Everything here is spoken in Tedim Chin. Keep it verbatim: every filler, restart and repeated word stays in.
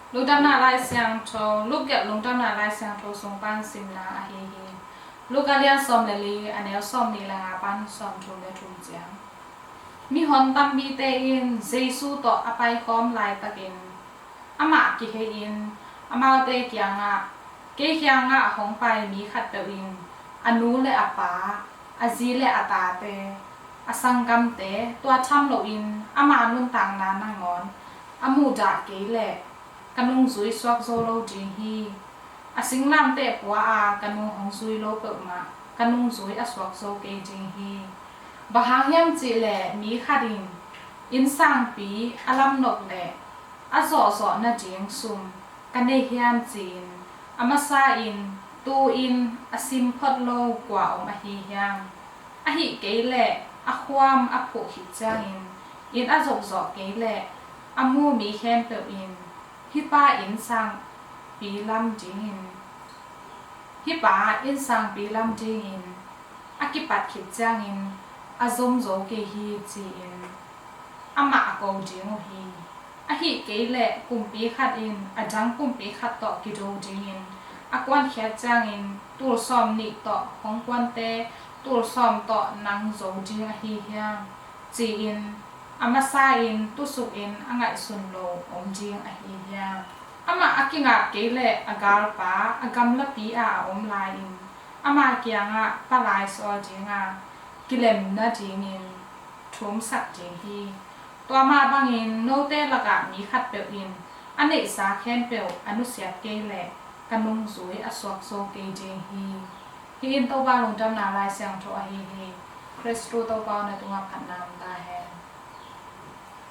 Lungdamna Lai Siangtho, Luke gelh Lungdamna Lai Siangtho sung pan simna ahi hi. Luke a lian sawm le li, a neu sawmnih le nga pan sawmthum le thum ciang. Mihon tampite in Jesu tawh a paikhawm laitakin amah kihei-in amaute kiangah, "Kei kiangah hong pai mi khatpeuh in a nu le a pa, a zi le a tate, a sanggamte tua tham loin ama nuntakna nangawn a muhdah kei leh ka nungzui suak zo lo ding hi. A singlamteh pua-a ka nung hong zui lo peuhmah ka nungzui a suak zo kei ding hi. Bang hang hiam cihleh mi khat in innsangpi a lamnop leh a zawhzawh nading sum ka nei hiam?" ci-in a masa-in tu-in a sim phot lo kua om ahi hiam? Ahih kei leh a khuam a phuh khit ciangin inn a zopzawh kei leh a mu mi khempeuh in hih pa innsangpi lam dingin, hih pa innsangpi lam dingin a kipat khit ciangin a zom zo kei hi, ci-in amah a ko ding uh hi. Ahih kei leh kumpi khat in a dang kumpi khat tawh kido dingin a kuankhiat ciangin tul sawm nih tawh hong kuante tul sawm tawh nang zo ding ahi hiam? Ci-in a masa-in tusukin a ngaihsun lo om ding ahi hiam? Amah a kingap kei leh a galpa a gamlapi-a a om lai-in ama kiangah palai sawl dinga kilem nadingin thumsak ding hi. Tua mah bangin note lakah mi khatpeuh in a neihsa khempeuh a nusiat kei leh ka nungzui a suak zo kei ding hi. Hih in Topa Lungdamna Lai Siangtho ahi hi. Khristu Topa aw, na tungah phatna om ta hen.